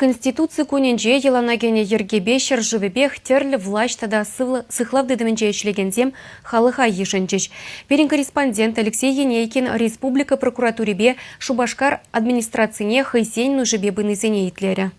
Конституци кунӗнче йӑлана кӗнӗ йӗркепе ҫӗршывӗпех тӗрлӗ влаҫ тата сыхлав тытӑмӗнче ӗҫлекенсем халӑха йышӑнчӗҫ. Пирӗн корреспондент Алексей Енейкин республика прокуратурипе Шупашкар администрацине хӑйсен нушипе пынисене итлерӗ.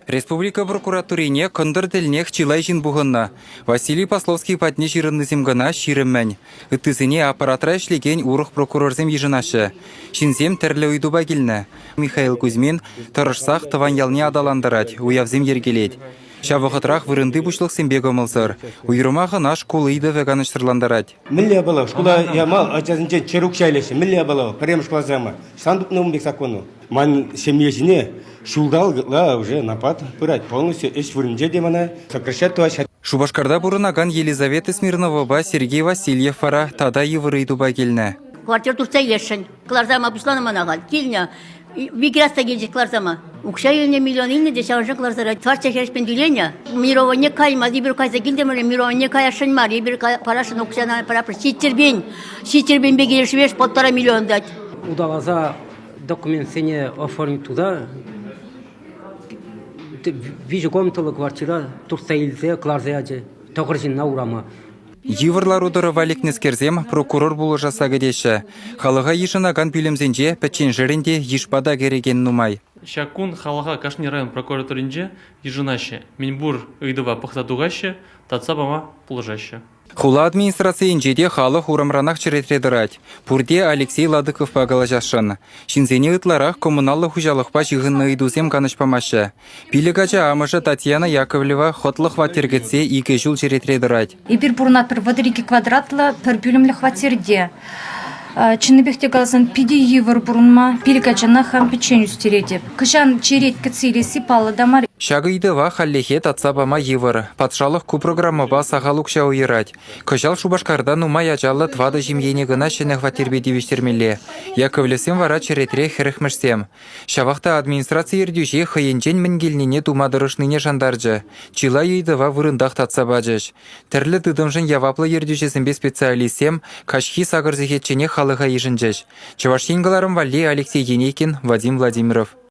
Республика прокуратурине кӑнтӑр тӗлнех чылай ҫын пухӑннӑ. Василий Пословский патне ҫырӑннисем кӑна ҫирӗммӗн. Ыттисене аппаратра ӗҫлекен урӑх прокурорсем йышӑнаҫҫӗ. Ҫынсем тӗрлӗ ыйтупа килнӗ. Михаил Кузьмин тӑрӑшсах тӑван ялне аталантарать, уявсем йӗркелет. Ҫав вӑхӑтрах вырӑнти пуҫлӑхсемпе кӑмӑлсӑр. Уйрӑмах ӑна шкул ыйтӑвӗ канӑҫсӑрлантарать. Мӗнле япала? Шкула яма ачасенчен чӗр укҫа илеҫҫӗ. Мӗнле япала? Пӗрремӗш класа яма. Сан тупнӑ ун пек закону. Ман ҫемье ҫине ҫулталӑк ытла уже напад пырать. Полностью ӗҫ вырӑнӗнче те мана сокращать тӑваҫҫӗ. Шупашкарта пурӑнакан Елизавета Смирновӑпа Сергей Васильев вара тата йывӑр ыйтупа килнӗ. Квартира туртса илесшӗн. Кӑларса яма пуҫланӑ мана халь. Килнӗ. Миграци килчӗ кӑларса яма. Укҫа илнӗ, миллион илнӗ те ҫавӑншӑн кӑларса ярать. Тӑватҫӑ хӗрӗҫпен тӳленӗ. Мировойне каймасть. Эпир кайса килтӗмӗр, мировойне каясшӑн мар. Эпир парасшӑн укҫана параппӑр. Ҫиччӗрпен. Ҫиччӗрпенпе килӗшмеш полтора миллион дать. Удаласа документсене оформить туса виҫӗ комнатӑллӑ квартира туртса илсе кӑларса ячӗ тӑхӑр ҫынна урама. Йывӑр лару-тӑрӑва лекнӗскерсем прокурор пулӑшасса кӗтеҫҫӗ. Халӑха йышӑнакан пӳлӗмсенче пӗчченшерӗн те йышпа та кӗрекен нумай. Ҫак кун халӑха кашни район прокуратуринче йышӑнаҫҫӗ, мӗнпур ыйтӑва пӑхса тухаҫҫӗ, татса пама пулӑшаҫҫӗ. Хула администрацийӗнче те халӑх урамранах черетре тӑрать. Пурте Алексей Ладыковпа калаҫасшӑн. Ҫынсене ытларах коммуналлӑ хуҫалӑхпа ҫыхӑннӑ ыйтусем канӑҫ памаҫҫӗ. Пилӗк ача амӑшӗ Татьяна Яковлева хӑтлӑ хваттер кӗтсе икӗ ҫул черетре тӑрать. Эпир пурӑнатпӑр 32 квадратлӑ пӗр пӳлӗмлӗ хваттерте. Чӑннипех те каласан, питӗ йывӑр пурӑнма. Пилӗк ачана хам пӗччен ӳстеретӗп. Кӑҫан черет кӗтсе илесси паллӑ та мар. Ҫак ыйтӑва хальлӗхе татса пама йывӑр. Патшалӑх ку программӑпа сахал укҫа уйӑрать. Кӑҫал Шупашкарта нумай ачаллӑ тӑватӑ ҫемьене кӑна ҫӗнӗ хваттерпе тивӗҫтермелле. Яковлевсем вара черетре хӗрӗхмӗшсем. Ҫавах та администраци ертӳҫи хӑйӗнчен мӗн килнине тума тӑрӑшнине шантарчӗ. Чылай ыйтӑва вырӑнтах татса пачӗҫ. Тӗрлӗ тытӑмшӑн яваплӑ ертӳҫӗсемпе специалистсем каҫхи сакӑр сехетченех халӑха йышӑнчӗҫ. Чӑваш Ен кӑларӑм валли Алексей Енейкин, Вадим Владимиров.